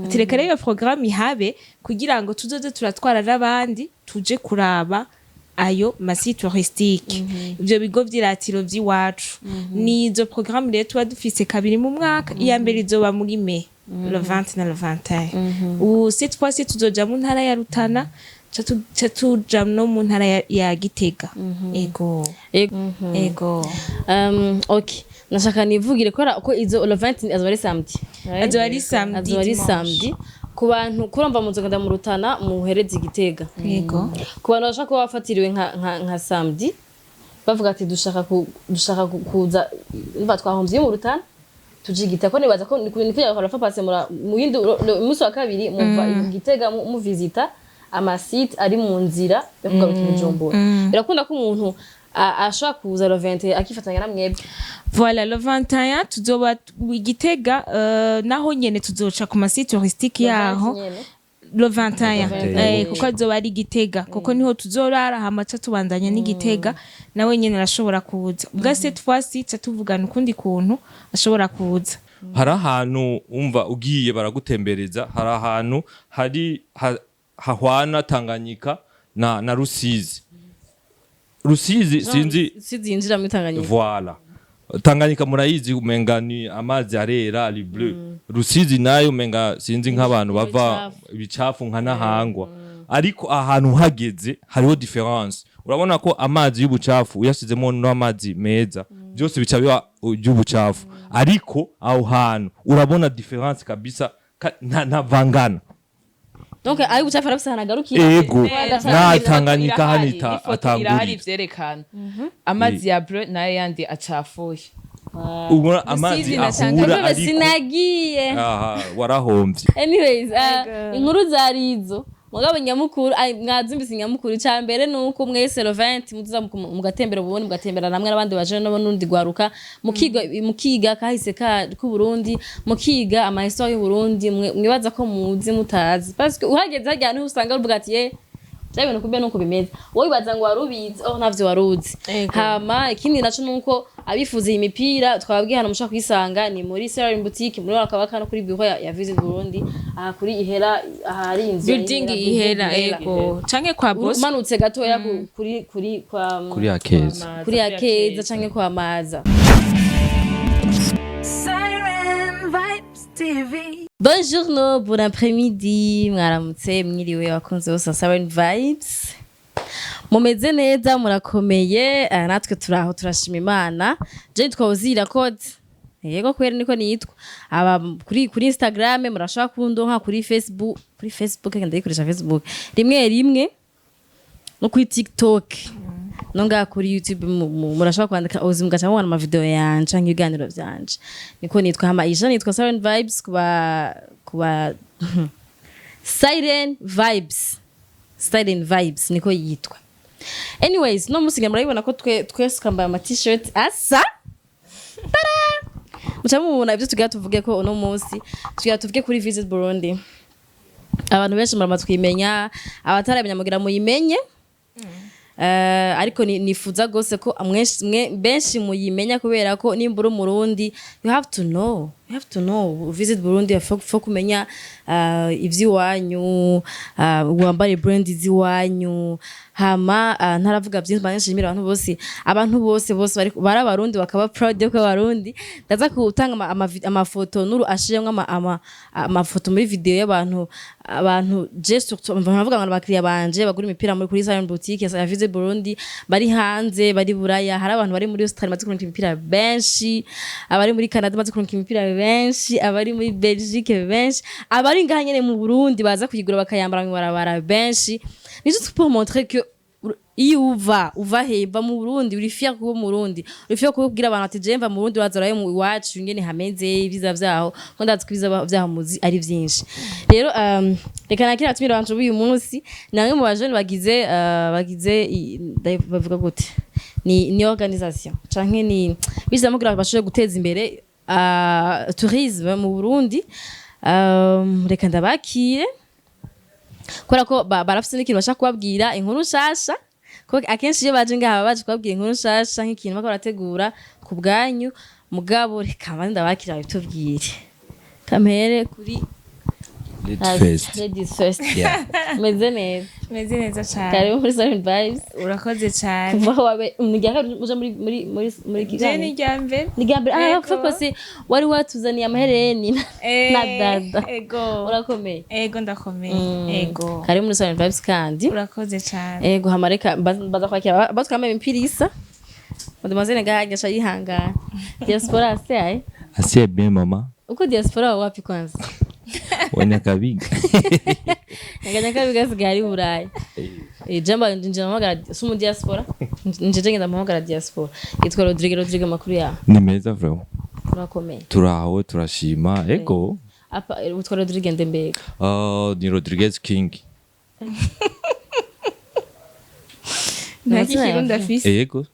Ati reka rero iyo programme ihabe kugira ngo tuzoze turatwara n'abandi, tuje kuraba ayo ma sites touristiques, ivyo bigo vy'iratiro vy'iwacu. Ni izo programme rero tuba dufise kabiri mu mwaka. Iya mbere izoba muri mai, le 20 na le 21. Ubu cette fois ci tuzoja mu ntara ya Rutana, ca tuja no mu ntara ya Gitega. Ego. Ego. Ok, nashaka nivugire kubera ko izo le 20 azoba ari samedi, right? Azoba ari samedi, Azoba ari dimanche. samedi. Ku bantu kurumva muzogenda mu Rutana, muhereze Igitega. Ego. Ku bantu bashaka kuba bafatiriwe nka samedi, bavuga ati dushaka kuza, umva twahomvye mu Rutana, tuje Igitega, ko nibaza ko ni kugira ngo passe mu yindi umunsi wa kabiri muva Igitega, muvisita ama sites ari mu nzira yo kugaruka i Bujumbura. Birakunda ko umuntu ashobora kuza le 20 akifatanya na mwebwe? Voilà, le 21 tuzoba Igitega, naho nyene tuzoca ku ma sites touristiques yaho. Nyene. Le 21. 21. Kuko azoba ari Gitega, kuko niho tuzorara, hama ca tubandanya n'Igitega. Nawe nyene arashobora kuza ubwa cette fois ci, ca tuvugana ukundi kuntu ashobora kuza. Hari ahantu umva ugiye baragutembereza, hari ahantu hari hahwana Tanganyika na Rusizi. Rusizi sinzi. Rusizi yinjira muri Tanganyika. Voilà, Tanganyika murayizi, umenga ni amazi arera, ari bleu. Rusizi nayo umenga sinzi nk'abantu bava ibicafu nka Nahangwa, ariko ahantu hageze hariho différence. Urabona ko amazi y'ubucafu uyasizemo n'amazi meza, byose bica biba iby'ubucafu, ariko aho hantu urabona différence kabisa, ntavangana. Donc ari bucafu arafise ahantu agarukira. Ego. Na Tanganyika hano Ifoto irahari. atangurira. Vyerekana amazi ya bleu nayo yandi acafuye. Ubona amazi Rusizi na ahura Tanganyika. ariko Sinagiye. Aha warahombye. Anyways, inkuru zari izo, mugabo nyamukuru mwazumvise. Nyamukuru icya mbere ni uko mwese le 20 mutuza mugatembera ubundi, mugatembera namwe n'abandi baje nabo n'urundi rwaruka, mukiga kahise ka k'Uburundi, mukiga ama histoire y'Uburundi mwibaza ko muzi mutazi, parce que uhageze harya niho usanga uvuga ati: "Ye, bya bintu kumbe nuko bimeze." Wowe wibaza ngo warubizi, oh, ntavyo waruzi. Ego. Hama ikindi naco nuko abifuza iyi mipira, twababwiye hano mushobora kuyisanga ni muri Serarin Boutique, muri Wakabaka, no kuri bureau ya Visit Burundi, aha kuri Ihera, aha hari inzu ya Building. Ihera, Ihera. building. Ego, canke kwa Boss. Umanutse gatoya kuri kwa Kuri Akeza. Kuri Akeza canke kwa Maza. Siren Vibes TV. Bonjour, no bon après-midi, mwaramutse, mwiriwe abakunzi bose ba Siren Vibes. Mumeze neza, murakomeye? Natwe turaho, turashima Imana. Je nitwa Uzira Code. Yego kweri niko nitwa. Aba kuri Instagram murashobora kundonka, kuri Facebook, kuri Facebook ndayikoresha, Facebook rimwe rimwe, no kuri TikTok, no ngaha kuri YouTube murashobora kwandika Ozi mugaca mubona ama video yanje canke ibiganiro vyanje. Niko nitwa. Hama ija nitwa Siren Vibes, kuba Siren Vibes, Siren Vibes niko yitwa. Anyways, no musi murabibona ko twe twese twambaye ama t-shirt asa. Tada! Muca mubona ibyo tugira tuvuge ko uno munsi tugira tuvuge kuri Visit Burundi. Abantu benshi muramaze kuyimenya, abataramenya mugira muyimenye. Ariko nifuza gose ko benshi muyimenya, kubera ko nimba uri Umurundi, you have to know, you have to know Visit Burundi. Faut kumenya ivy'iwanyu, wambare brand z'iwanyu. Hama ntaravuga byinshi, mbanze nshimira abantu bose, abantu bose bose bari Abarundi, bakaba proud yo kuba Abarundi. Ndaza gutanga amafoto nuru ashiremwo amafoto muri video y'abantu, abantu je surtout mvuga ngo abakiriya banje bagura imipira muri kuri Siren Boutique ya Visit Burundi, bari hanze, bari Buraya. Hari abantu bari muri Australia bamaze kurunka imipira benshi, abari muri Canada bamaze kurunka imipira benshi, abari muri Belgique benshi, abari ngaha nyene mu Burundi baza kuyigura bakayambara mu barabara benshi. Ni juste pour montrer que iyo uva heba mu Burundi, uri fier kuba mu Burundi, uri fier kubwira abantu ati: "Je mva mu Burundi." Waza urayo mu iwacu ingene hameze, ibyiza vyaho, ko ndazi ko ibyiza vyaho muzi ari vyinshi. Rero reka nakira abatumire banje b'uyu munsi. Ni bamwe mu bajene bagize bavuga gute, ni organisation canke ni bizamo kugira ngo bashobore guteza imbere tourisme mu Burundi. Reka ndabakire kubera ko barafise n'ikintu bashaka kubabwira, inkuru nshasha, ko akenshi iyo baje ngaha baba baje kubabwira inkuru nshasha, nk'ikintu bariko barategura ku bwanyu. Mugabo reka mbanze ndabakira babitubwire. Kampere kuri Ladies first. Ladies first. Yeah. Meze neza? Meze neza cyane. Karibu muri Siren Vibes. Urakoze cyane. Kuva aho wabe ni irya kabiri uja muri Je kiganiro? ni irya mbere. Ni irya mbere, ah. Ego. Pfa pasi wari watuzaniye amahereni na dada. Ego. Urakomeye? Ego, ndakomeye, ego. Karibu muri Siren Vibes kandi. Urakoze cyane. Ego, hama reka mbaza kwakira batwambaye imipira isa. Mademoiselle ngaha aca yihangana. Diaspora se aye? Assez bien, mama. Uko diaspora wa wapi kwanza? Wanyakabiga. Nyakanyakabiga asigaye ari Burayi. Jamba nje mpamagara si umu diaspora, nje ngenda mpamagara diaspora yitwa Rodrigue. Rodrigue, amakuru yawe? Ni meza vraiment. Urakomeye? Turaho, turashima. Ego. Apa witwa Rodrigue Ndembega? Ni Rodriguez King. Nta kirundi afise. Ego.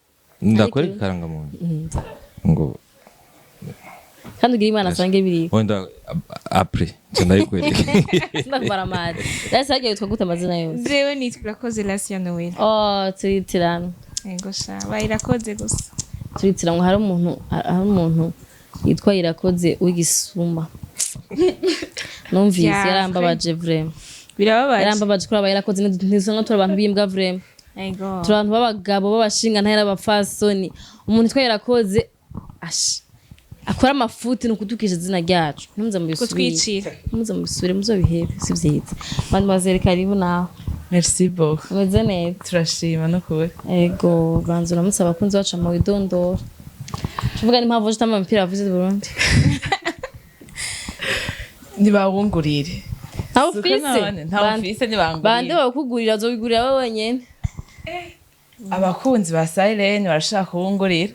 Ndakwereka ikarangamuntu. Ngo Kandi ugira Imana asange biri. Wenda après nca ndayikwereka. Sindakumara amazi rasi hagiye witwa gute amazina yose? Jewe nitwa Irakoze Lasia Noel. Oh, turitirana. Ego sha, bayirakoze gusa. Turitirana. Hari umuntu yitwa Irakoze w'igisuma numvise. Yarambabaje vraiment. Birababaje. Yarambabaje kuri aba Irakoze. Ntizonga turi abantu b'imbwa vraiment. Ego. Turi abantu b'abagabo b'abashinga ntahera abapfasoni. Umuntu yitwa Irakoze ash akora amafuti ni ukutukisha izina ryacu. Ntimuze mubisubire. Kutwicira. Ntimuze mubisubire, muzobihebe, si vyiza. Mademoiselle, karibu nawe. Merci beaucoup. Umeze neza? Turashima no kuri. Ego, banza uramutse abakunzi bacu mu widondora, tuvuga n'impamvu uje utambaye umupira wa Visit Burundi. Ntibawungurire. Ntawe Suko ufise? none, ntawe ufise, ntibangurire. Bande bakugurira? Uzobigurira wowe wenyene? Abakunzi ba Siren barashaka kuwungurira.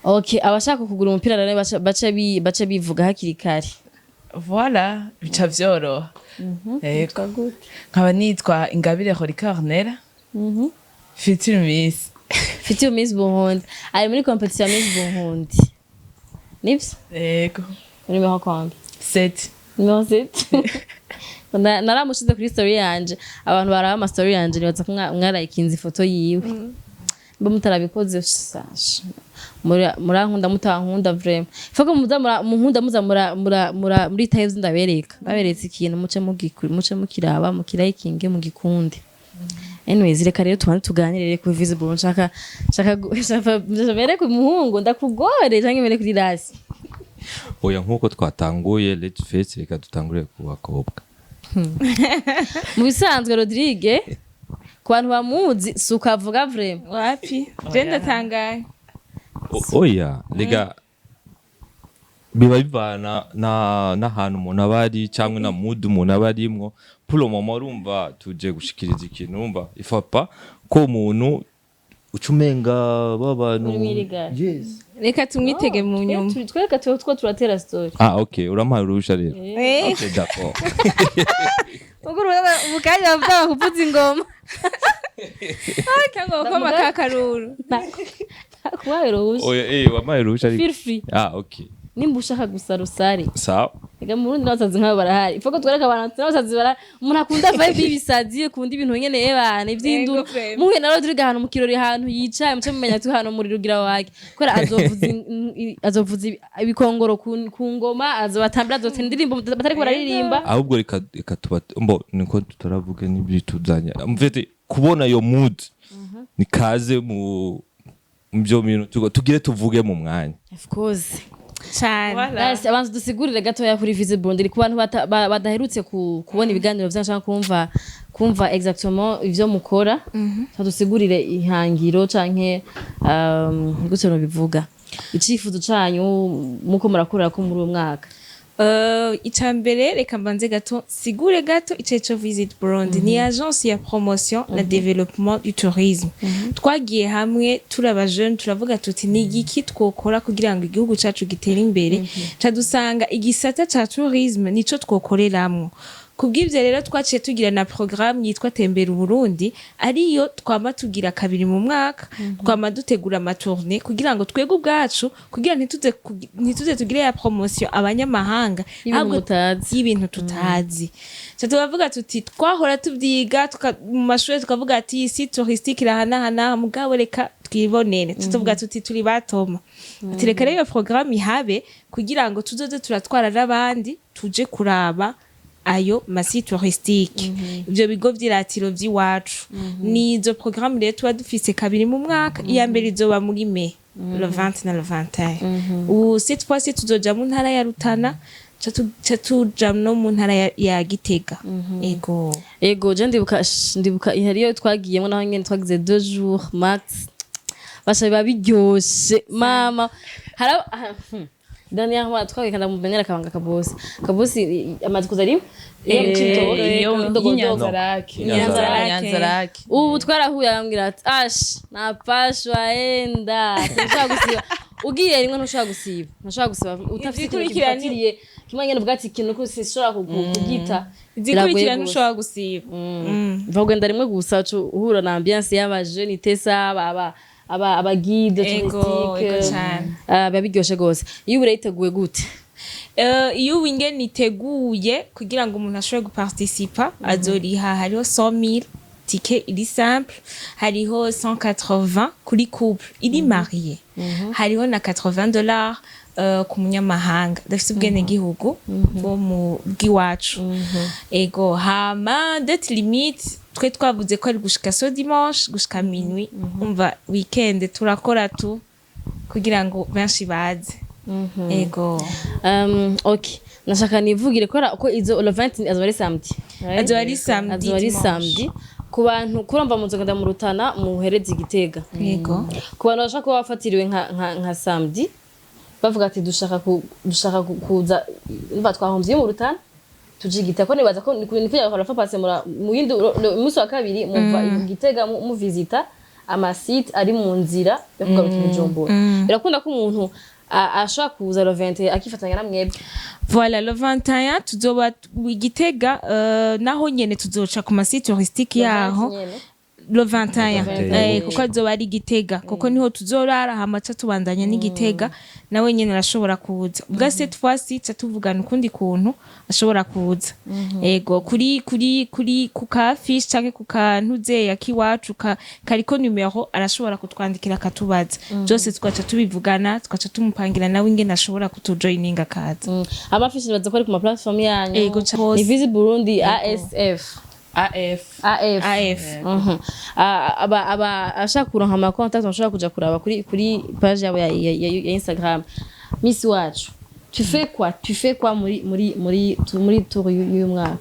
Okay, abashaka kugura umupira rero baca bivuga hakiri kare. Voilà, bica vyoroha. Yego. Nkaba nitwa Ingabire Horika Ornella. Future Miss. Future Miss Burundi, ari muri competition ya Miss Burundi, nivyo? Yego. Numéro combien? 7. Numéro 7. Naramushize kuri story yanje. Abantu baraba ama story yanje, nibaza ko mwarayikinze ifoto yiwe. Mba mutarabikoze sasha, murankunda mutankunda vraiment, fako muza munkunda, muza mura muri times ndabereka, ndaberetse ikintu muce mugikuri, muce mukiraba, mukirayikinge, mugikunde. Anyways, reka rero tubanze tuganire ku Visible. Nshaka mbere ku muhungu ndakugore canke mbere kuri rasi? Oya, nkuko twatanguye ladies first, reka dutangure ku bakobwa. Mu bisanzwe Rodrigue, ku bantu bamuzi, si ukavuga vraiment. Wapi, je ndatangaye. Oya rega, biba bivana na n'ahantu umuntu aba ari cyangwa na mood umuntu aba arimwo. Pour le moment urumva tuje gushikiriza ikintu, urumva ifapa ko umuntu uca umenga b'abantu. Uri mwirigara. Yes. Reka tumwitege mu nyuma. Twereka tuba two turatera story. Ah okay, urampaye uruhusha rero. Eh. Okay, d'accord. Ubwo umukanya bavuga kuvuza ingoma. Cyangwa gukoma kakaruru. Nakubaye uruhusha. Oya, wampaye uruhusha ariko. Feel free. Ah okay. Nimba ushaka gusa rusare. Sawa. Ega mu Burundi n'abasazi nk'abo barahari. Ifoko twereka abantu n'abasazi barahari. Umuntu akunda vibe y'ibisazi, akunda ibintu nyene ebana ivy'induru. Ego, vraiment. Muhuye na Rodrigue ahantu mu kirori, ahantu yicaye, muce mumenya ati hano muri rugira wake, kubera azovuza ibikongoro ku ngoma, azobatambira, azotera indirimbo batariko bararirimba. Ahubwo reka tuba mbo niko tutaravuga n'ibyituzanye mfite kubona iyo mood ni kaze mu byo bintu tugire tuvuge mu mwanya. Of course. Cyane. Basi abanza dusigurire gatoya kuri Visit Burundi ku bantu badaherutse kubona ibiganiro vyanyu canke kumva exactement ivyo mukora. Dusigurire ihangiro canke gute no bivuga, icifuzo canyu muko murakorera ko muri uwo mwaka. Ica mbere, reka mbanze gato sigure gato ico Visit Burundi ni agence ya promotion na développement du tourisme. Twagiye hamwe turi aba jeune, turavuga tuti ni igiki twokora kugira ngo igihugu cacu gitere imbere? Ca dusanga igisata ca tourisme nico twokoreramwo. Kubw'ivyo rero twaciye tugira na programme yitwa Tembera Uburundi, ariyo twama tugira kabiri mu mwaka. Twama dutegura ama tournées kugira ngo twebwe ubwacu, kugira ntituze tugire ya promotion abanyamahanga y'ibintu ahubwo mutazi. Y'ibintu tutazi. Ca tubavuga tuti twahora tuvyiga mu mashure, tukavuga ati isi touristique irahanahana, mugabo reka twibonere. Tuvuga tuti turi batoma, ati reka rero iyo programme ihabe kugira ngo tuzoze turatwara n'abandi tuje kuraba. Ayo ma sites touristiques, ivyo bigo vy'iratiro vy'iwacu, nizo programme rero tuba dufise kabiri mu mwaka. Iya mbere izoba muri mai, le 20 na le 21. Ubu cette fois-ci tuzoja mu ntara ya Rutana, ca tuja no mu ntara ya Gitega, ego. Ego, je ndibuka hariyo twagiyemo, naho nyene twagize 2 jours max. Basha, biba biryoshe mama. Dernièrement twagenda mu menyera akabanga kabosi kabosi amaze kuza rimwe iyo mu Cibitoke, Iyo Dogodogo. y'Inyanzarake. Nyanzarake. Nyanzarake. Ubu twarahuye, arambwira ati: "Ash, napashwa enda, sinshobora gusiba." Ugiye rimwe ntushobora gusiba, ntushobora gusiba utafite ikintu Izikurikira kigufatiriye kimwe nyene, uvuga ati ikintu ko sinshobora kugita. Izikurikira Biragoye. ntushobora gusiba. Mva kugenda rimwe gusa, uca uhura na ambiance y'abajene itesa aba guide touristique. Ego cane. Ah, biba biryoshe gose. Iyo ubu yiteguye gute? Iyo ubu ingene iteguye kugira ngo umuntu ashobore guparticipa, azoriha, hariho 100,000 ticket iri simple, hariho 180 kuri couple iri marié, hariho na $80 ku munyamahanga adafite ubwenegihugu bwo mu bw'iwacu. Ego, hama date limite twe twavuze ko ari gushika so dimanche, gushika minuit. Umva, weekend turakora tu kugira ngo benshi baze, ego. Ok, nashaka nivugire kubera ko izo le 20 azoba ari samedi, right? Azoba ari samedi, Azoba ari dimanche. samedi. Ku bantu kurumva muzogenda mu Rutana, muhereze Igitega. Yego. Ku bantu bashaka kuba bafatiriwe nka samedi, bavuga ati dushaka kuza, umva, twahomvye mu Rutana, tuje Igitega, ko nibaza ko ni kugira ngo pase mu yindi umunsi wa kabiri muva Igitega, muvisita ama sites ari mu nzira yo kugaruka i Bujumbura. Birakunda ko umuntu ashobora kuza le 21 akifatanya na mwebwe? Voilà, le 21 tuzoba Igitega, naho nyene tuzoca ku ma sites touristiques yaho. Nyene. Le 21. 21. Kuko azoba ari Igitega, kuko niho tuzorara, hama ca tubandanya n'Igitega. Nawe nyene arashobora kuza ubwa cette fois-ci, ca tuvugana ukundi kuntu ashobora kuza. Ego, kuri ku ka fiche canke ku kantuzeya k'iwacu kariko numero, arashobora kutwandikira akatubaza byose, tugaca tubivugana, tugaca tumupangira nawe ingene ashobora kutujoininga akaza. Ama fiches baza ko ari ku ma platform yanyu. Ego, hose. Ni Visit Burundi ASF. AF. AF. AF. Ah, aba ashaka kuronka ama contact bashobora kuja kuraba kuri page yabo ya Instagram. Miss wacu, tu fais quoi, tu fais quoi muri tour y'uyu mwaka?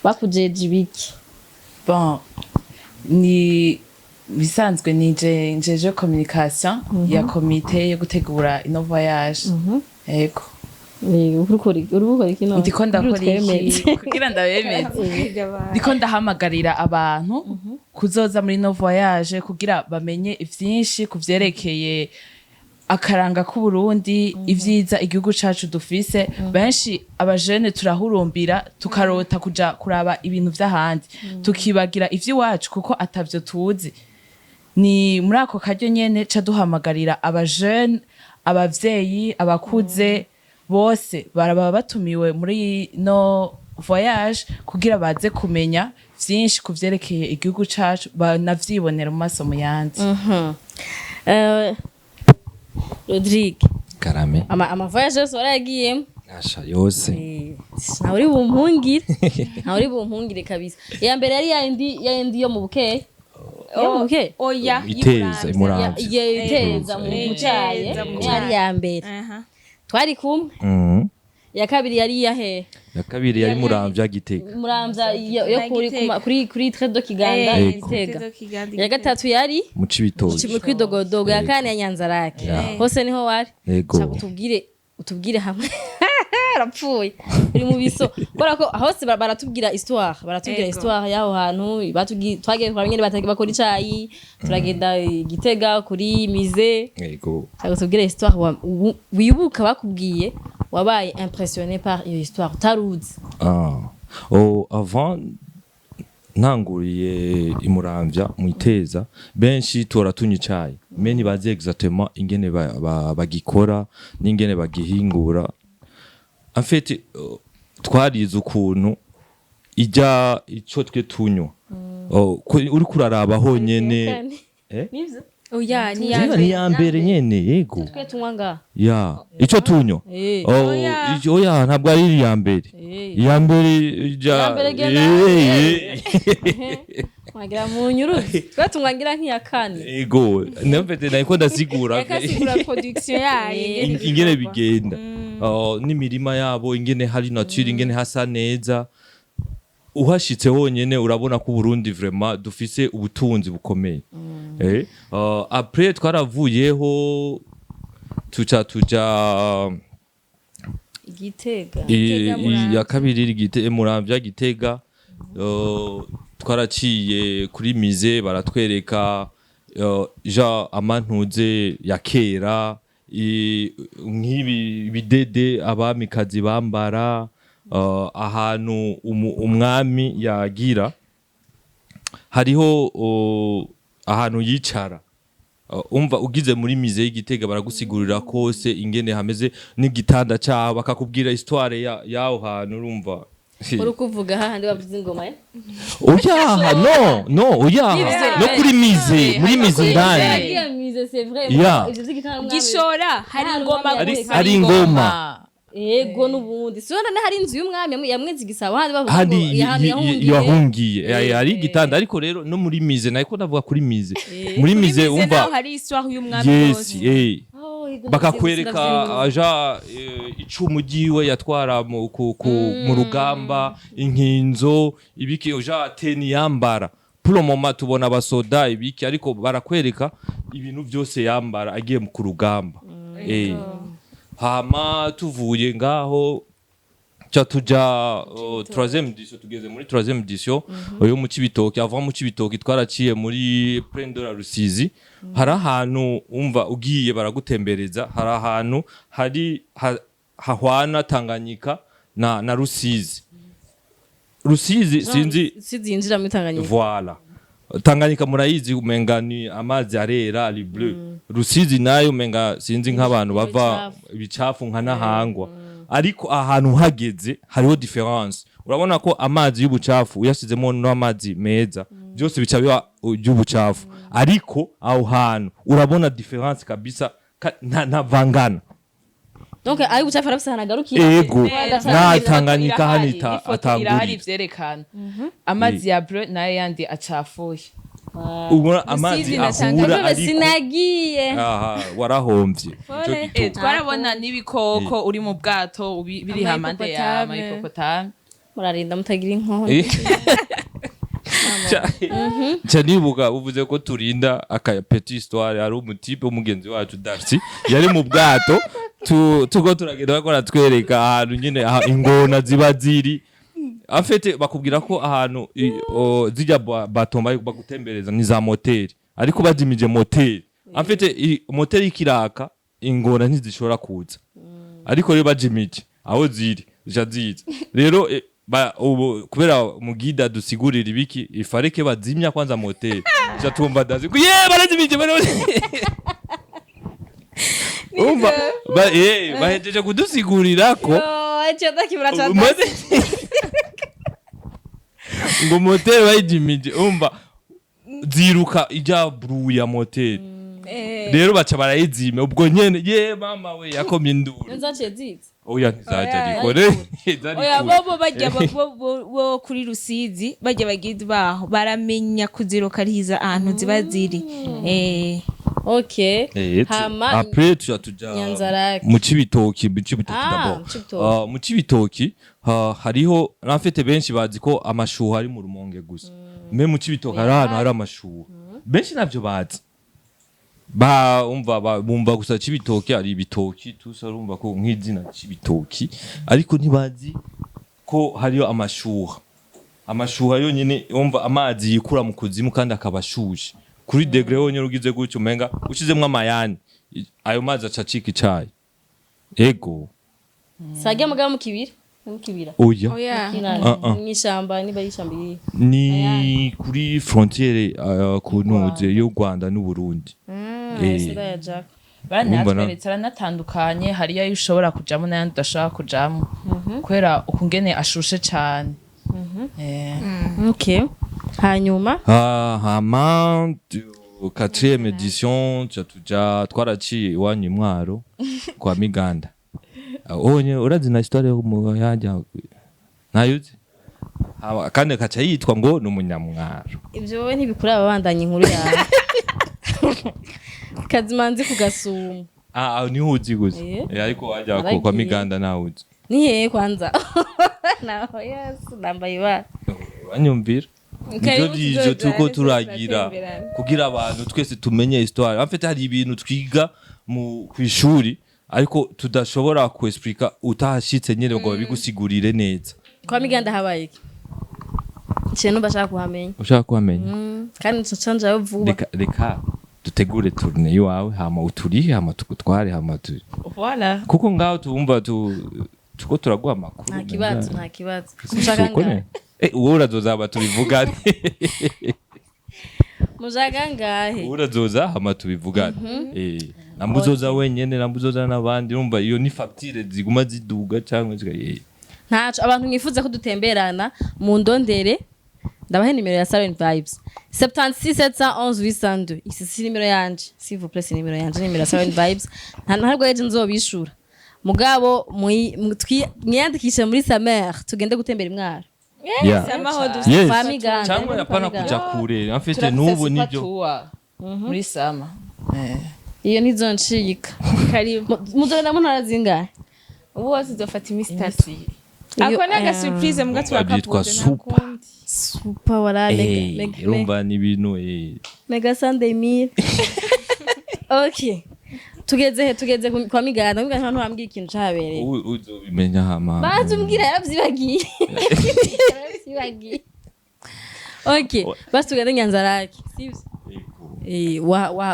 Bakujeje ibiki? Bon, ni bisanzwe, nije njeje communication ya komite yo gutegura ino voyage, yego. Uri gukora iki none? Ndiko ndakora Utwemeze. iki kugira ndabemeze? Ndiko ndahamagarira abantu kuzoza muri no voyage kugira bamenye vyinshi ku vyerekeye akaranga k'Uburundi, ivyiza igihugu cacu dufise. Benshi abajene turahurumbira, tukarota kuja kuraba ibintu vy'ahandi, tukibagira ivy'iwacu kuko atavyo tuzi. Ni muri ako karyo nyene ca duhamagarira abajene, abavyeyi, abakuze bose baraba batumiwe muri no voyage kugira baze kumenya vyinshi ku vyerekeye igihugu cacu, banavyibonera mu maso mu yandi. Rodrigue. Karame. Ama voyage yose warayagiyemo? Asha, yose. Ntawe uri bumpungire, ntawe uri bumpungire kabisa. Iya mbere yari yayindi yo mu Bukeye, yo mu Bukeye. Oya. Iteza Imuramvya. Iyo iteza mu Mucaye. Iteza mu Niyo yari iya mbere. Twari kumwe. Iya kabiri yari iyahe? Ya kabiri yari Muramvya, Gitega. Muramvya, yo kuri Gitega. kuri Trait de Kiganda. Yego. Gitega. Iya gatatu yari Mu Cibitoke. Mu Kwidogodogo. Ya kane ya Nyanzarake. Ya. Hose niho wari? Yego. Shaka utubwire hamwe arapfuye uri mu biso, kubera ko hose baratubwira histoire, baratubwira Ego. histoire y'aho hantu. Twagiye kuraba ingene bakora icayi, turagenda i Gitega kuri musée. Yego. Shaka utubwire histoire wibuka bakubwiye, wabaye impressionné par iyo histoire utaruzi. Ah. Oh, avant ntanguriye Imuramvya mu Iteza, benshi tora tunywa icayi mais ntibazi exactement ingene bagikora n'ingene bagihingura. En fait, twarize ukuntu ijya ico twe tunywa. Oh, uriko uraraba honyene. Eh? Nivyo. Oya, ni Jenga ni ya mbere nyene, yego. Twe tunywa ngaha. Ya, ico tunywa. Oh, oya, ntabwo ari iya mbere. Iya mbere ija. Iya mbere genda. Mwagira mu nyuruzi, twe tunywa ngira nk'iya kane. Ego, namfete nariko ndasigura Yakasigura production yayo ingene bigenda. Oh, n'imirima yabo, ingene hari nature, ingene hasa neza. Uhashitse honyene urabona ko Burundi vraiment dufise ubutunzi bukomeye. Après twaravuyeho, tuca tuja Igitega. Gitega, Muramvya. Ya kabiri iri Muramvya, Gitega. Twaraciye kuri musée, baratwereka ja amantuze ya kera, nk'ibi bidede abamikazi bambara, ahantu umwami yagira hariho ahantu yicara. Umva, ugize muri musée y'Igitega baragusigurira kose ingene hameze n'igitanda caho, bakakubwira histoire y'aho hantu, urumva. Uri kuvuga hahandi bavuze ingoma, eh? Oyaha, no, no, oyaha, no kuri musée, muri musée indani. Yagiye musée, c'est vrai. Ivyo vy'igitanda mwami. Gishora hari Hari ingoma umwami. gusa. Hari ingoma. Yego, n'ubundi si wenda hari inzu y'umwami yamweze igisabo, handi bavuga Handi ngo yahungiye. yahungiye. Hari igitanda, ariko rero no muri musée, nariko ndavuga kuri musée, muri musée, Musée umva. naho hari histoire y'umwami Yes. yose. Oh, yego, Bakakwereka ndavyibuka. aja icumu ryiwe yatwara mu rugamba, inkinzo, ibiki, uja tenue yambara. Pour le moment tubona abasoda, ibiki, ariko barakwereka ibintu byose yambara agiye ku rugamba. Hama tuvuye ngaho ca tuja troisième édition, tugeze muri troisième édition yo mu Cibitoke. Avant mu Cibitoke twaraciye muri Plaine de la Rusizi. Hari ahantu, umva, ugiye baragutembereza, hari ahantu hari hahwana Tanganyika na Rusizi. Rusizi sinzi. Rusizi yinjira muri Tanganyika. Voilà, Tanganyika murayizi, umenga ni amazi arera, ari bleu. Rusizi nayo umenga sinzi nk'abantu bava ibicafu nka Nahangwa, ariko ahantu hageze hariho différence. Urabona ko amazi y'ubucafu uyashizemo n'amazi meza, byose bica biba by'ubucafu, ariko aho hantu urabona différence kabisa, ntavangana. Donc ari bucafu arafise ahantu agarukira. Ego. Na Tanganyika hano Ifoto irahari atangurira. ivyerekana amazi ya bleu nayo yandi acafuye. Ubona amazi Rusizi na ahura Tanganyika. ariko Sinagiye. Aha warahombye. Nico gituma. Twarabona n'ibikoko uri mu bwato biri hamande ya Ama hippopotame. ama hippopotame. Murarinda mutagira inkono. Nca nibuka uvuze ko turinda aka petite histoire. Hari umu type w'umugenzi wacu Darcy yari mu bwato, tuko turagenda, bariko baratwereka ahantu nyine aha ingona ziba ziri. Afete bakubwira ko ahantu zirya bato bagutembereza ni za moteri, ariko bazimije moteri, afete moteri ikiraka ingona ntizishobora kuza, ariko rero bajimije aho ziri zica ziza. Rero ubu kubera mu guide dusigurira ibiki, ifareke bazimya kwanza moteri, zica tumva dazi ko ye barazimije, umva bahejeje kudusigurira ko ngo moteri bayijimije, umva ziruka ijya bruit ya moteri, rero baca barayizimya ubwo nyene. Ye mama we, yakomye induru. Nzaciye ziza. Oya, ntizaja. Oya. Ariko rero zari Oya. kure. Bobo bajya bo kuri Rusizi, bajya bagizi baho baramenya kuzirokariza ahantu ziba ziri. Okay. Hama Après tuja tuja Nyanza-Lac. mu Cibitoki, mu Cibitoki Ah, d'abord. mu Cibitoki. Ah, mu Cibitoki hariho, en fait benshi bazi ko amashuha ari mu Rumonge gusa, mais mu Cibitoki hari ahantu hari amashuha, benshi navyo bazi. Ba umva bumva gusa Cibitoki ari ibitoki tusa, urumva ko nk'izina Cibitoki, ariko ntibazi ko hariyo amashuha. Amashuha yonyene, umva, amazi yikura mu kuzimu kandi akaba ashushe kuri degré yonyene ugize gutyo umenga ushizemwo amayani, ayo mazi aca acika icayi. Ego. Sajya mugabo mu kibira, mu kibira. Oya. Oya. Ah, ah. Mw'ishamba, niba ari ishamba irihe? Ni kuri frontière, ku ntuze y'u Rwanda n'u Burundi. Soda ya Jack. Baranatweretse, aranatandukanye, hariyo ayo ushobora kujamo n'ayandi udashobora kujamo kubera ukungene ashushe cane. Okay, hanyuma? Ah, hama Quatrième édition, tuca tuja, twaraciye iwanyu imwaro kwa Miganda. Onye urazi na histoire yo mu yajya ntayuzi. Kandi akaca yitwa ngo ni umunyamwaro. Ivyo wowe ntibikuri, ababandanya inkuru yawe Kazimanzi ku Gasumo. Ah, ah, niho uzi gusa. Eh. Ariko wajya kwa Naragiye. Miganda nawe uzi. Ni hehe kwanza? Naho yesu nambaye ibara. Uranyumvira? Nivyo. Karibu. Vy'ivyo Tuzoja, turiko tuzoja turagira turatemberana. Kugira abantu twese tumenye histoire. En fait, hari ibintu twiga mu kwishuri ariko tudashobora kuexplica utahashitse nyene ngo babigusigurire neza. Kwa Miganda habaye iki? Ikintu bashaka kuhamenya. Ushaka kuhamenya? Kandi nca njayo vuba. Reka dutegure tournée iwawe, hama uturihe, hama tugutware, hama tu Voilà. Kuko ngaho tumva tu tuko turaguha amakuru. Nta kibazo, nta kibazo. Mushaka Uko ngahe? ne? Wowe urazozaba tubivugane. Mushaka ngahe? Wowe urazoza hama tubivugane. Namba uzoza wenyene, namba uzoza n'abandi, urumva iyo ni facture ziguma ziduga cyangwa Ntaco. Abantu mwifuza ko dutemberana, mu ndondere, ndabahe nimero ya Salon Vibes: 76 711 802. Isi si nimero yanje, s'il vous plaît, si nimero yanje, nimero ya Salon Vibes. Nta ntabwo ejo nzobishura, mugabo mwiyandikishe muri Samer, tugende gutembera imwaro. Yeah. Amaho dufite. Yes. Kwa Miganda. Cyangwa hapana Kwa kuja Miganda. kure, en fait Turafise n'ubu super nibyo. tour muri sama. Iyo ntizoncika. Karibu. Muzogenda mu ntara zingahe? Ubu hose uzofata iminsi 3. Iyo- Ako ni agasurprise mbwa. Byitwa Turakavuze nta super. kundi. Super wala mega mega Urumva ni ibintu mega Sunday meal. Okay, tugeze he? Tugeze kwa Miganda. Miganda ntiwambwira ikintu cahabereye. Uzobimenya hama. Banza umbwira, yaravyibagiye, yaravyibagiye. Okay, basi tugende Nyanzarake, sivyo?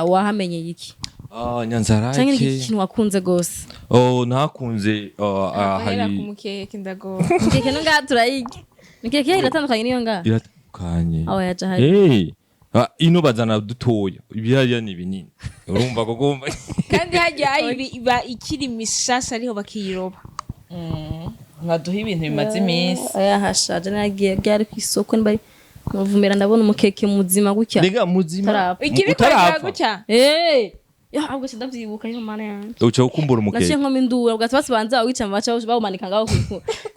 Wahamenye iki? Ah, Nyanzarake. Canke ni iki kintu wakunze gose? Oh, nakunze Ahera hari ku mukeke ndagora. Mikeke no ngaha turayirya. Mikeke iratandukanye niyo ngaha. Iratandukanye. Aho yaja hari. Ino bazana dutoya, ibihariya ni binini, urumva koko wumva. Kandi hajya ibi iba ikiri mishasha, ariho bakiyiroba. Nkaduha ibintu bimaze iminsi. Oya, hashaje. Nagiye ryari ku isoko niba muvumera, ndabona umukeke muzima gutya. Rega muzima. Utarapfa. Ikiri Utarapfa. kwagira gutya. Ya, ahubwo sindavyibuka yo mana yanje. Uca ukumbura Naciye umukeke. nkoma indura bwatsi, basibanza bawica, baca bawumanika ngaho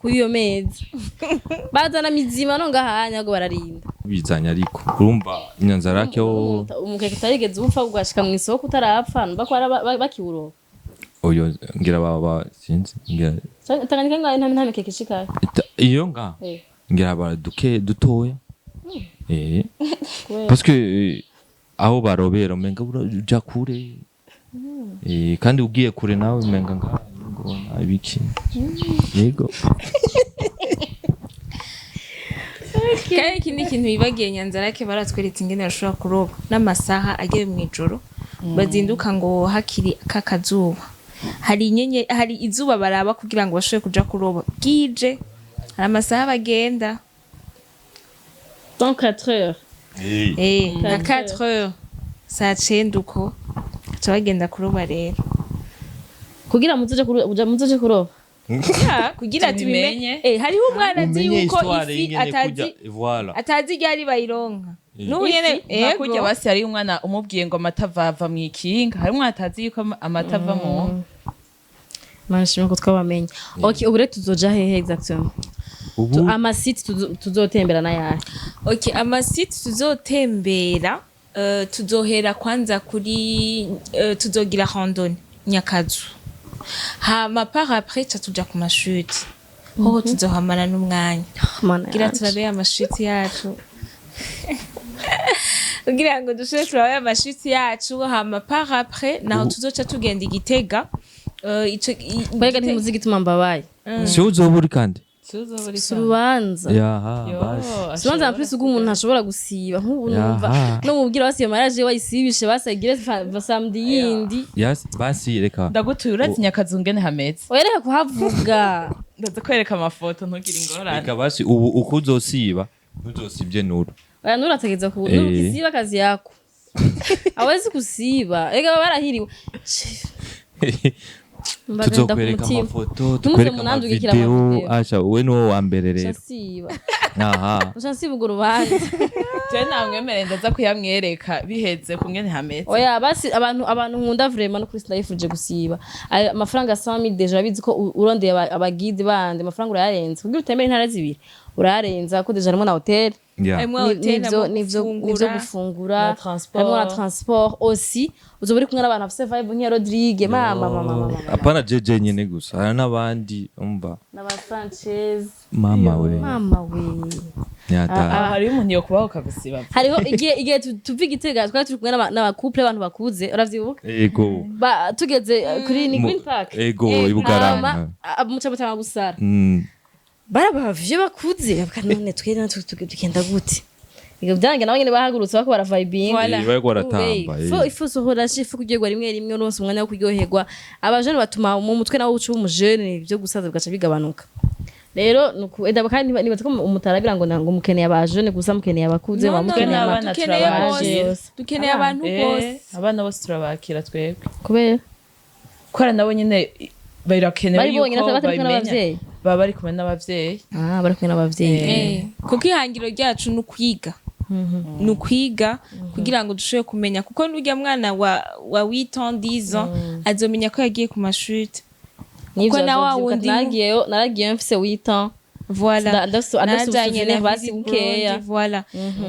kuri iyo meza. Bazana mizima no ngahanya ngo bararinda. Bizanye, ariko urumva Inyanzarake ho. Umukeke utarigeze upfa, ugashika mu isoko utarapfa, numva ko bakiwuroba. Oyo ngira baba sinzi ngira. Tanganyika ngaho nta mikeke ishikayo. Iyo nga ngira bara duke dutoya, Kubera? Parce que aho barobera umenga uja kure, kandi ugiye kure nawe umenga nga ngo ibiki, yego. Kandi ikindi kintu bibagiye, Nyanzarake baratweretse ingene bashobora kuroba n'amasaha agiye mu ijoro, bazinduka ngo hakiri kakazuba, hari inyenye, hari izuba baraba kugira ngo bashobore kuja kuroba bwije, hari amasaha bagenda. Donc 4 heures. Nka 4 heures, saa cenda uko baca bagenda kuroba rero. Kugira muzoje kuroba. Ya, kugira Tubimenye. tubimenye. Hariho umwana azi Umenye yuko histoire ifi ingene atazi kurya, voilà. atazi ryari bayironka n'ubu nyene. Nka kurya Ego. basi hariyo umwana umubwiye ngo amata ava mu ikinga, hari umwana atazi yuko amata ava mu nka. Mana shimwe ko twabamenye. Okay, ubu rero tuzoja hehe exactement? Ubu Amasite tuzotembera n'ayahe? Okay, amasite tuzotembera, tuzohera kwanza kuri tuzogira randonnée Nyakazu, hama par après ca tuja ku mashuri, hoho tuzohamara n'umwanya. Mana Kugira yanje. turabe amashuri yacu, kugira ngo dushobore turabe amashuri yacu, hama par après naho tuzoca tugenda Igitega. Mbega ntimuzi igituma mbabaye? Si uzoba uri kandi. Si urubanza. Yaha, basi. Si urubanza, en plus ubwo umuntu ntashobora gusiba nk'ubu numva Yaha. no mubwira basi iyo mariage wayisibishe, basagire samedi yindi. Yes, basi reka. Ndagutuye, urazi Nyakazu ngene hameze. Oya, reka kuhavuga. Ndaza kwereka amafoto, ntugire ingorane. Reka basi ubu uko uzosiba ntuzosibye nuru. Oya, nurategeza ku nukisiba kazi yako awezi kusiba, ega baba barahiriwe. Mbagenda ku Tuzokwereka mutima. amafoto, Ntimuze tukwereka munandungikira amavideo. amavideo. Asha, we niwo wa mbere rero. Nshasiba. Aha. Nshasiba urwo rubanza. Je namwemereye, ndaza kuyamwereka biheze kungene hameze. Oya, basi abantu nkunda vraiment, no kuri sinayifuje gusiba. Ayo amafaranga 100,000 déjà bizi ko urondeye abaguide bandi, amafaranga urayarenza kugira utembere intara zibiri, urayarenza ko déjà harimo na hôtel. Harimwo hôtel, N'ivyo harimo n'ivyo n'ivyo gufungura. Gufungura. Na transport. Harimo na transport aussi. Uzoba uri kumwe n'abantu bafise vibe nk'iya Rodrigue, mama mama mama mama. Apana jeje nyene gusa, hari n'abandi umva. N'aba Sanchez. Mama we. Mama we. Nyata. Aha hariyo umuntu yokubaho ukagusiba. Hariho igihe tuva i Gitega, twari turi kumwe n'abacouple, abantu bakuze, uravyibuka? Ego. Tugeze kuri ni Green Park. Ego, ibugarama. Hama, muca mutanga gusara. Barabavye bakuze bavuga: "None twe natwe tugenda gute?" Ibyo byange nabo nyene bahagurutse bako baravibinga. Voilà. Bariko baratamba. Ifo sohora ifu kuryoherwa rimwe rimwe, uronse umwanya wo kuryoherwa. Abajene batuma mu mutwe nawo uca uba umujene, ibyo gusaza bigaca bigabanuka. Rero nuku eda kandi nibaza ko umutarabira ngo mukeneye abajene gusa, mukeneye abakuze, No, no, mukeneye no, n'abana dukeneye turabakira. bose, dukeneye abantu bose. Abana bose turabakira twebwe. Kubera Kubera nabo nyene birakenewe bari bonyine, yuko batari kumwe babimenya. n'abavyeyi. Baba bari kumwe n'abavyeyi. Ah, bari kumwe n'abavyeyi. Kuko ihangiro ryacu ni ukwiga, ni ukwiga kugira ngo dushobore kumenya, kuko n'urya mwana wa 8 ans, 10 ans azomenya ko yagiye ku mashuri. N'ivyo Kuko na wa azovyibuka. wundi Naragiyeyo mfise 8 ans. Voilà. Ndafise Narajanye ubusouvenir na basi Visit bukeya. Burundi, voilà.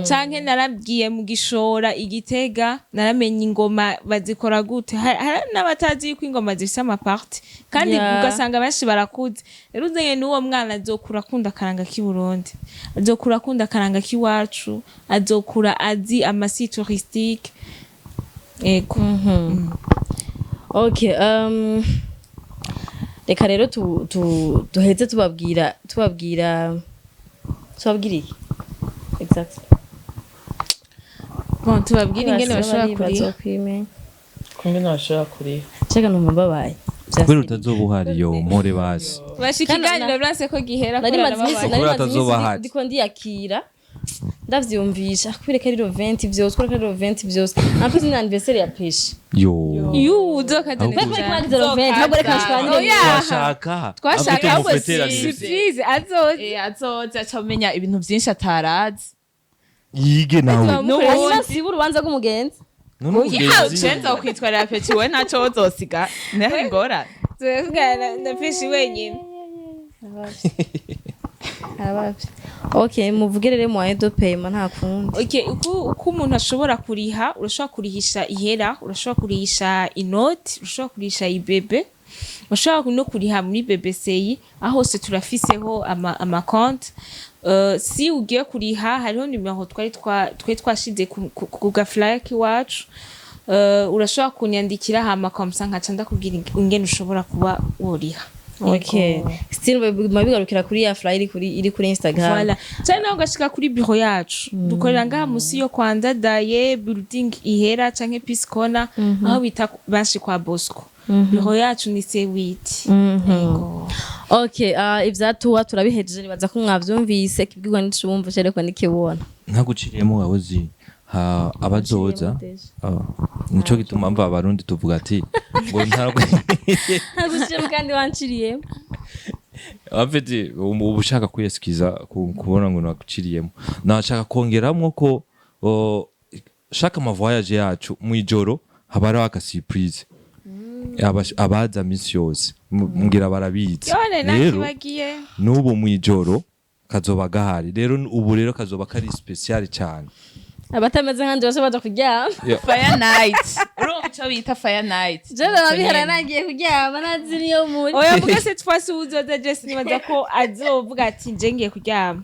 Canke narabwiye mu Gishora igitega, naramenye ingoma bazikora gute. Hari n'abatazi yuko ingoma zifise amaparties kandi ugasanga benshi barakuze. Rero uzanye n'uwo mwana, azokura akunda akaranga k'i Burundi, azokura akunda akaranga k'iwacu, azokura azi amasites touristiques. Ego. Okay, reka rero duheze tubabwira iki exactly? Bon, tubabwire ingene bashobora kuriha. Kungene bashobora kuriha. Cheka numva mbabaye. Kubera utazoba uhari, yo mpore basi. Basha ikiganiro branse ko gihera Nari kubera maze iminsi nababaye. nari Kubera maze iminsi atazoba ahari. ndiko ndiyakira, ndavyumvisha kubera ko ari le 20 vyose, kubera ko ari le 20 vyose. En plus ni anniversaire ya Peshe. Yo. Yu uzokaza. Ahubwo Kubera ko mwagize le 20, ntabwo reka nshwanire. Oya. Twashaka Twashaka ahubwo tumufetera ahubwo anniversaire. surprise azoza. Azoza aca amenya ibintu vyinshi atarazi. Yige nawe. Hanyuma siba urubanza rw'umugenzi. None umugenzi. Cenza ukwitwarira Peci, we ntaco wozosiga, ntihari ingorane. Tuzovugana na Peshi wenyine. Okay, muvuge rero moyen de paiement, nta kundi. Okay, uko umuntu ashobora kuriha: urashobora kurihisha ihera, urashobora kurihisha inoti, urashobora kurihisha ibebe, urashobora no kuriha muri BBCI. Aho hose turafiseho ama compte. Si ugiye kuriha, hariho nimero twari twashize ku gaflyer k'iwacu. Urashobora kunyandikira, hama comme ça nkaca ndakubwira ingene ushobora kuba woriha. Okay, still biguma bigarukira kuri ya flyer iri kuri Instagram. Voilà. Cyane nawe ugashika kuri bureau yacu. Dukorera ngaha musi yo kwa Ndadaye, building ihera canke Peace Corner, aho bita benshi kwa Bosco. Bureau yacu ni C8. Yego. Okay, ivyatuwa turabihejeje, nibaza ko mwavyumvise. Kibwirwa n'icumva cereko nikibona. Ntaguciriyemo wahozi ha abazoza. Ah, nico gituma mva abarundi tuvuga ati ngo ntabwo Ntaguciriyemo kandi wanciriyemo. Afite uba ushaka kwiyesikiza kubona ngo naguciriyemo. Nashaka kongeramwo ko shaka ama voyage yacu mw'ijoro haba hariho aka surprise. Abaza misi yose mbwira barabizi. Yone rero nakibagiye. N'ubu mw'ijoro kazoba gahari. Rero ubu rero kazoba kari spécial cyane. Abatameze nkanje baca baja kuryama. Fire night, urumva ico bita fire night? Je nabihara, nagiye kuryama nazi niyo muri. Oya, mvuga cette fois ci uzoza Jesse, nibaza ko azovuga ati: "Nje ngiye kuryama."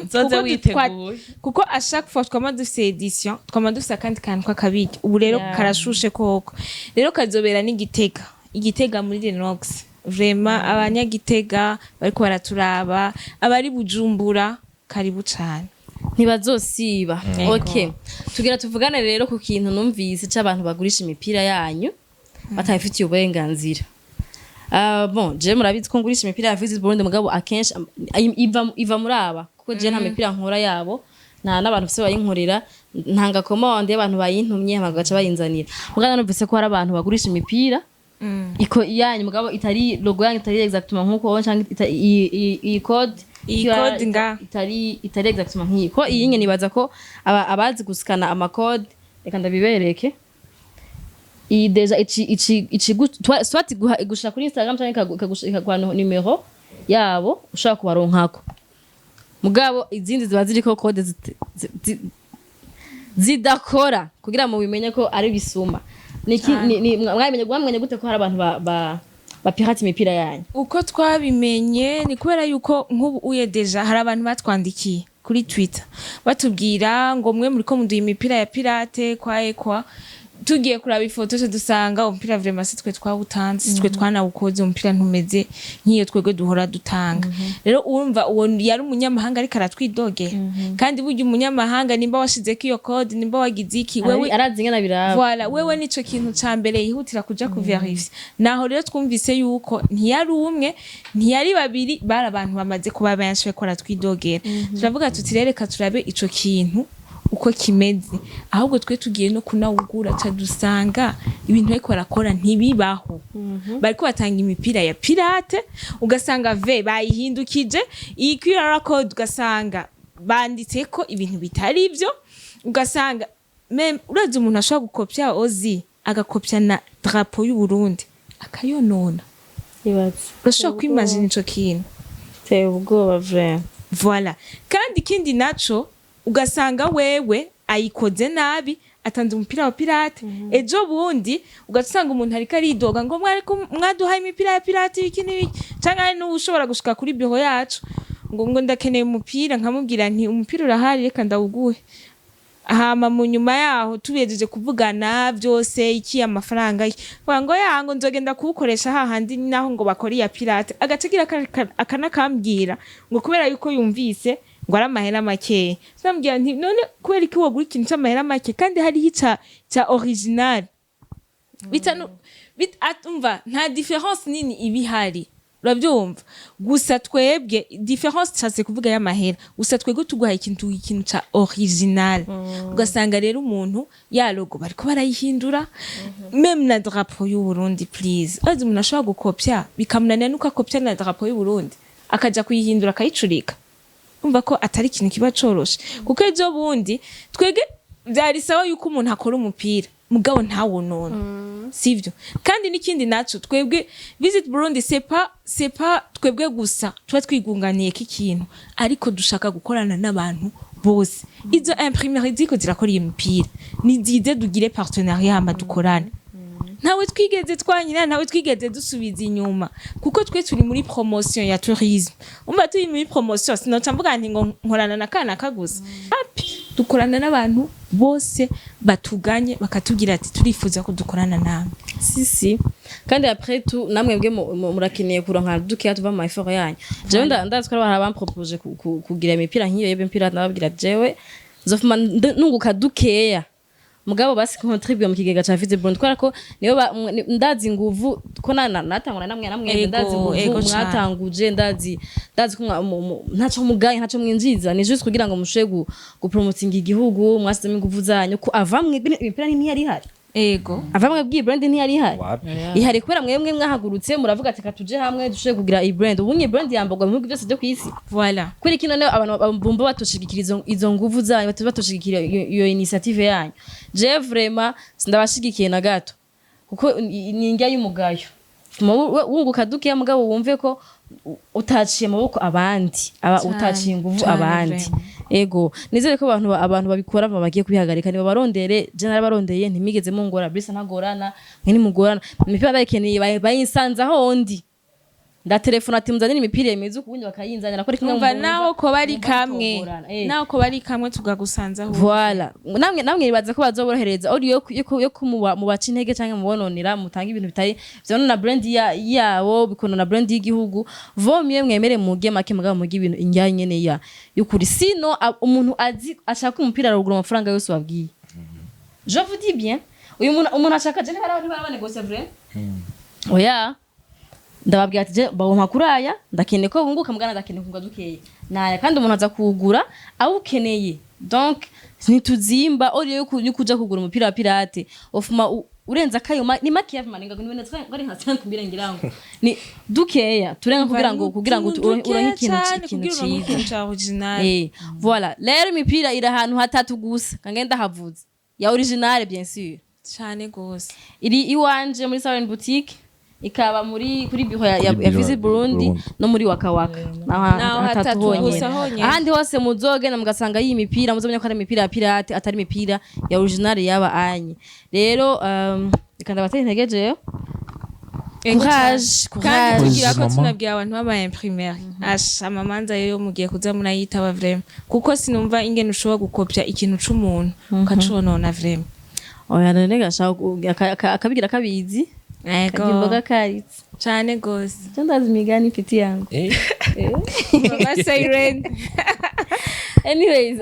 Uzoze Kuko witeguye. Kuko à chaque fois twama dufise édition, twama dufise akandi kantu k'akabirya. Ubu rero karashushe koko. Rero kazobera n'igitega, igitega muri Lenox. Vraiment abanyagitega bariko baraturaba, abari Bujumbura, karibu cane. Ntibazosiba. Okay, tugira tuvugane rero ku kintu numvise c'abantu bagurisha imipira yanyu batabifitiye uburenganzira. Bon, je murabizi ko ngurisha imipira ya Visit Burundi, mugabo akenshi iva muri aba, kuko je nta mipira nkora yabo, nta n'abantu bafise bayinkorera. Ntanga commande y'abantu bayintumye, hama bagaca bayinzanira. Mugabo numvise ko hari abantu bagurisha imipira. Iko yanyu, mugabo itari logo yanyu, itari exactement nkuko, canke iyi code. Iyi QR code nga. Itari exactement nk'iyi, ko iyi nyene nibaza ko abazi gusikana ama code, reka ndabibereke. Iyi déjà ici soit igushira kuri Instagram canke ikaguha numero yabo ushobora kubaronkako. Mugabo izindi ziba ziriko code zidakora, kugira ngo mubimenye ko ari bisuma. Niki mwamenye gute ko hari abantu ba pirate imipira yanyu? Uko twabimenye ni kubera yuko nk'ubu uye déjà hari abantu batwandikiye kuri Twitter batubwira ngo mwe muriko muduha imipira ya pirate kwa ekwa. Tugiye kuraba ifoto, twe dusanga umupira vraiment si twe twawutanze, si twe twanawukoze. Umupira ntumeze nk'iyo twebwe duhora dutanga. Rero urumva uwo yari umunyamahanga ariko aratwidogera. Kandi burya umunyamahanga, nimba washizeko iyo code, nimba wagize iki, wewe Arazi ingene biraba. Voilà, wewe nico kintu ca mbere yihutira kuja kuverifya. Naho rero twumvise yuko ntiyari umwe, ntiyari babiri, bari abantu bamaze kuba benshi bariko baratwidogera. Turavuga tuti rero reka turabe ico kintu uko kimeze. Ahubwo twe tugiye no kunawugura, ca dusanga ibintu bariko barakora ntibibaho. Bariko batanga imipira ya pirate, ugasanga v bayihindukije iyi QR code, ugasanga banditseko ibintu bitari ivyo, ugasanga même urazi umuntu ashobora gukopya ozi, agakopya na drapeau y'u Burundi, akayonona. Ibaze. Urashobora kwimagina ico kintu? Teye ubwoba vraiment. Voilà. Kandi ikindi naco, ugasanga wewe ayikoze nabi, atanze umupira wa pirate. Ejo bundi ugaca usanga umuntu ariko aridoga ngo mwariko mwaduhaye imipira ya pirate, iki n'ibiki, canke hari n'uwushobora gushika kuri biro yacu ngo ndakeneye umupira, nkamubwira nti umupira urahari, reka ndawuguhe. Hama mu nyuma yaho tubihejeje kuvugana byose, iki, amafaranga, iki, bavuga ngo ya ngo nzogenda kuwukoresha hahandi naho ngo bakora iya pirate. Agace gira akanakambwira ngo kubera yuko yumvise ngo ari amahera makeya. Sinamubwira nti none kubera iki wogura ikintu c'amahera make kandi hariho ica ca original? Umva, nta différence nini iba ihari, urabyumva? Gusa twebwe différence nshatse kuvuga y'amahera, gusa twebwe tuguhaye ikintu ca original. Ugasanga rero umuntu ya logo bariko barayihindura, même na drapeau y'u Burundi. Please, azi umuntu ashobora gukopya bikamunanira nuko akopya na drapeau y'u Burundi, akaja kuyihindura, akayicurika. Umva ko atari ikintu kiba coroshe, kuko ejo bundi twege byari sawa yuko umuntu akora umupira mugabo ntawonona, sivyo? Kandi n'ikindi naco, twebwe Visit Burundi, c'est pas twebwe gusa tuba twigunganiye k'ikintu, ariko dushaka gukorana n'abantu bose. Izo imprimerie ziko zirakora iyo mipira ni zize dugire partenariat, hama dukorane. Ntawe twigeze twanyira, ntawe twigeze dusubiza inyuma, kuko twe turi muri promotion ya tourisme. Umva, turi muri promotion, sinoca mvuga nti ngo nkorana na kana gusa. Api, dukorana n'abantu bose batuganye bakatubwira ati turifuza ko dukorana namwe. Si si, kandi après tout namwe bwe murakeneye kuronka dukeya tuva mu effort yanyu. Jewe ndazi ko hari abampropoje kugira imipira nk'iyo yebe mpira, ndababwira jewe nzofuma nunguka dukeya, mugabo basi contribue mu kigega ca Visit Burundi, kubera ko niyo ndazi nguvu ko natangura namwe ndazi nguvu Ego cane. Mwatanguje, ndazi ko ntaco mugaye, ntaco mwinjiza, ni juste kugira ngo mushobe gupromotinga igihugu. Mwasizemo inguvu zanyu ko ava mwebwe imipira ntiyari ihari. Ava mwebwe iyi brand ntiyari ihari. Wapi. Ihari kubera mwebwe mwahagurutse muravuga ati katuje hamwe dushobore kugira iyi brand. Ubu iyi brand yambarwa mu bihugu byose byo kw'isi. Voilà. Kuri kino ne abantu bumva batoshigikira izo nguvu zanyu, batoshigikira iyo initiative yanyu, je vraiment sindabashigikiye na gato, kuko ni indya y'umugayo. Wunguka dukeya, mugabo wumve ko utaciye amaboko abandi aba Cane, utaciye inguvu cane abandi. vraiment. Ego, nizere ko abantu babikora bagiye kubihagarika. Niba barondere, je narabarondeye, ntimigeze mungora bisa ntagorana mwe nimugorana. Imipira ndayikeneye, bayinsanze aho ndi, ndatelefona ati muzanire imipira imeze ukubundi, bakayinzanira kuri kimwe. Umva, naho ko bari kamwe mutogorana, naho ko bari kamwe tugagusanzaho. Voilà, namwe nibaza ko bazoborohereza ori yo kumuba mubaca intege canke mubononera, mutanga ibintu bitari vyonona brand yabo, bikonona brand y'igihugu. Vomye mwemere muge make, mugabo muge ibintu injya nyene ya yukuri. Sino umuntu azi ashaka umupira arugura amafaranga yose wabwiye. Je vous dis bien, uyu muntu, umuntu ashaka je ntibara négocier vrai. Oya, ndababwira ati je bawumpa kuri aya, ndakeneye ko bunguka, mugana ndakeneye kunga dukeya naya, kandi umuntu aza kuwugura awukeneye. Donc ntituzimba ori yo kuja kugura umupira wa pirate ofuma. Urenza kayo ni makeya marenga, ni ibintu ari nka 5 mille, ngira ngo ni dukeya turenga kugira ngo uronke ikintu kugira uronke ciza. Ikintu ca original. Voilà, rero imipira iri ahantu hatatu gusa, kangenda havuze ya original, bien sûr. Cane gose. Iri iwanje muri Salon Boutique, ikaba muri kuri bureau ya Kuri ya bureau Visit ya Burundi Burundi. no muri Waka Waka. Naho Naho hatatu hatatu honyene. gusa honyene. Ahandi hose muzogenda mugasanga iyi mipira, muzomenya ko ari imipira ya pirate, atari imipira ya original yaba anye. Rero reka ndabatera intege jewe. Ego. Courage. Kandi Courage. tugira ko Mama. tunabwira abantu b'aba imprimeur, asha, amamanza yo mugiye kuza murayitaba vraiment, kuko sinumva ingene ushobora gukopya ikintu c'umuntu ukaconona vraiment. Oya, none gashaka akabigira kabizi. Ego. Karya imboga karitse. Cane gose. Cyo ndazi imigani mfiti yangu. Mama Siren. Anyways,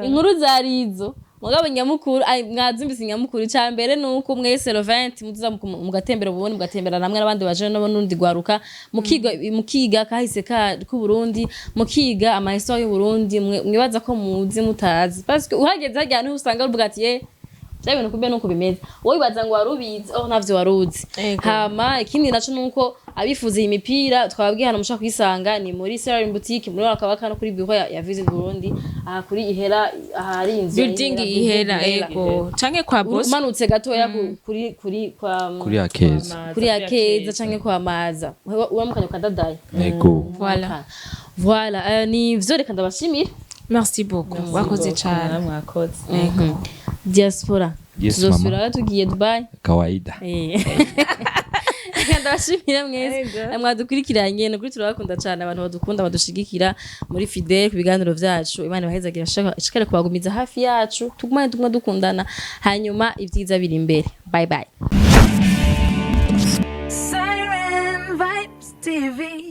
inkuru zari izo, mugabo nyamukuru, ai, mwazumvise nyamukuru. Icya mbere ni uko mwese le 20 mutuza mugatembera ubundi, mugatembera namwe n'abandi baje nabo n'urundi gwaruka, mukiga kahise ka ku Burundi, mukiga ama histoire y'u Burundi mwibaza ko muzi mutazi, parce que uhageze hajya niho usanga uvuga ati: "Eh, bya bintu kumbe nuko bimeze." Wowe wibaza ngo warubizi, oh, ntavyo waruzi. Ego. Hama ikindi naco nuko abifuza iyi mipira, twababwiye hano mushaka kuyisanga ni muri Serarin Boutique, muri Wakabaka, no kuri bureau ya Visit Burundi, aha kuri Ihera, aha hari inzu ya Building. Ihera, Ihera. building. Ego, canke kwa boss. Umanutse gatoya kuri kwa Kuri Akeza. Kuri Akeza canke kwa Maza, uramukanya ukadadaye. Ego. Voilà. Voilà, ni vyo, reka ndabashimira. Merci beaucoup, wakoze cane. Mwakoze. Ego. Diaspora. Yes, Tuzosubira mama. tugiye Dubai. Kawaida. Reka ndabashimira mwese mwadukurikiranye. Ni ukuri turabakunda cyane, abantu badukunda, badushigikira muri fidèle ku biganiro byacu. Imana ibahezagira, ishikare kubagumiza hafi yacu, tugumane tuguma dukundana, hanyuma ibyiza biri imbere. Bye bye. Siren Vibes TV.